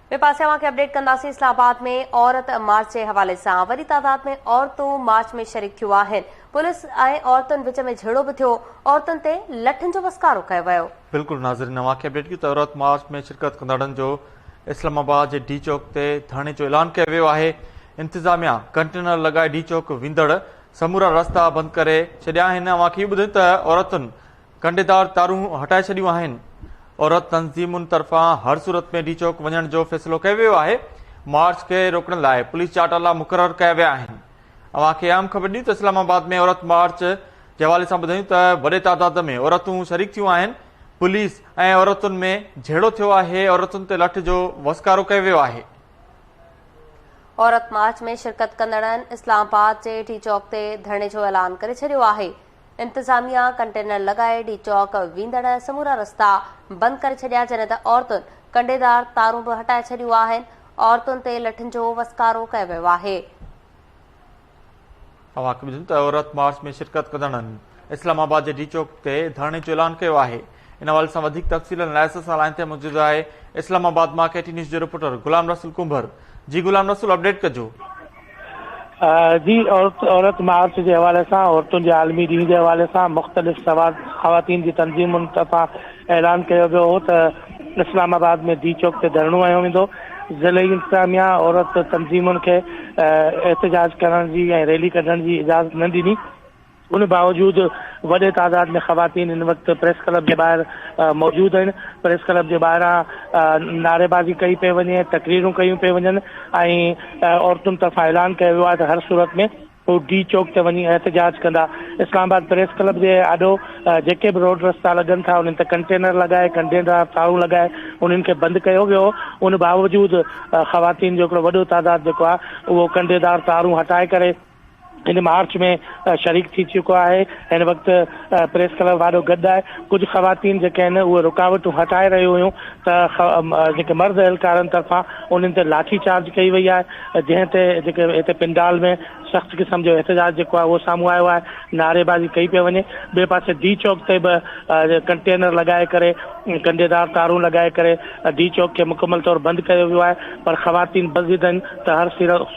ٻئي پاسي اوهان کي اپڊيٽ ڪنداسين اسلام آباد ۾ عورت مارچ جي حوالي سان وڏي تعداد ۾ عورتون مارچ ۾ شريڪ ٿيون آهن پوليس ۽ عورتن وچ ۾ جهيڙو به ٿيو عورتن تي لٺين جو وسڪارو ڪيو ويو. بلڪل ناظرين اوهان کي اپڊيٽ ڪيون ته عورت مارچ ۾ شرڪت ڪندڙن جو اسلام آباد جي ڊي چوڪ تي ڌرڻي جو اعلان ڪيو ويو آهي انتظاميا ڪنٽينر لڳائي ڊي چوڪ ويندڙ سمورا رستا بند ڪري ڇڏيا آهن اوهان کي اهو ٻڌايون ته عورتن ڪنڊيدار تارون هٽائي ڇڏيون آهن، عورت تنظيمن طرفان هر صورت ۾ ڊي چوڪ وڃڻ جو فيصلو ڪيو ويو آهي، مارچ کي روڪڻ لاء پوليس جا اٽالا مقرر ڪيا ويا آهن. اوهان کي اهم خبر ڏيون ته اسلام آباد ۾ عورت مارچ جي حوالي سان ٻڌايون ته وڏي تعداد ۾ عورتون شريڪ ٿيون آهن، پوليس ۽ عورتن ۾ جهيڙو ٿيو آهي، عورتن تي لٺ جو وسڪارو ڪيو ويو آهي. عورت مارچ ۾ شرڪت ڪندڙن اسلام آباد جي ڊي چوڪ تي ڌرڻي جو اعلان ڪري ڇڏيو آهي. انتظاميا ڪنٽينر لڳائي ڊي چوڪ ويندڙ سمورا رستا بند ڪري ڇڏيا جڏهن ته عورتن ڪنڊيدار تارون به هٽائي ڇڏيون آهن عورتن تي لٺين جو وسڪارو ڪيو ويو آهي. اوهان کي ٻڌايون ته عورت مارچ ۾ شرڪت ڪندڙن اسلام آباد جي ڊي چوڪ تي ڌرڻي جو اعلان ڪيو آهي ان حوالي سان وڌيڪ تفصيلن لاء اسان سان لائين تي موجود آهي اسلام آباد مان ڪي ٽي نيوز جو رپورٽر غلام رسول ڪنڀر جي غلام رسول اپڊيٽ ڪجو. جي عورت مارچ جي حوالي سان عورتن جي عالمي ڏينهن جي حوالي سان مختلف خواتين جي تنظيمن طرفان اعلان ڪيو ويو هو ته اسلام آباد ۾ ڊي چوڪ تي ڌرڻو هنيو ويندو ضلعي انتظاميا عورت تنظيمن کي احتجاج ڪرڻ جي ۽ ريلي ڪڍڻ جي اجازت نه ڏني ان باوجود وڏي تعداد ۾ خواتين هن وقت پريس ڪلب جي ٻاهر موجود آهن، پريس ڪلب جي ٻاهران نعريبازي ڪئي پئي وڃي، تقريرون ڪيون پئي وڃن ۽ عورتن طرفان اعلان ڪيو ويو آهي ته هر صورت ۾ هو ڊي چوڪ تي وڃي احتجاج ڪندا. اسلام آباد پريس ڪلب جي آڏو جيڪي به روڊ رستا لڳن ٿا انهن تي ڪنٽينر لڳائي ڪنڊيدار تارون لڳائي انهن کي بند ڪيو ويو ان باوجود خواتين جو هڪڙو وڏو تعداد جيڪو آهي اهو ڪنڊيدار تارون هٽائي ڪري هن مارچ ۾ شريڪ ٿي چڪو آهي. هن وقت پريس ڪلب آڏو گڏ آهي. ڪجهه خواتين جيڪي آهن اهي رڪاوٽون هٽائي رهيون هيون ته جيڪي مرد اهلڪارن طرفان انهن تي لاٺي چارج ڪئي وئي آهي جنهن تي جيڪي هتي پنڊال ۾ سخت قسم جو احتجاج جيڪو آهي اهو سامهون آيو آهي نعريبازي ڪئي پئي وڃي ٻئي پاسي ڊي چوڪ تي به ڪنٽينر لڳائي ڪري ڪنڊيدار تارون لڳائي ڪري ڊي چوڪ کي مڪمل طور بند ڪيو ويو آهي پر خواتين بضد آهن ته هر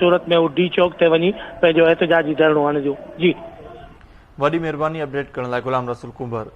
صورت ۾ هو ڊي چوڪ تي وڃي پنهنجو احتجاجي ڌرڻو هڻنديون. جي. وڏي مهرباني اپڊيٽ ڪرڻ لاء غلام رسول ڪنڀر.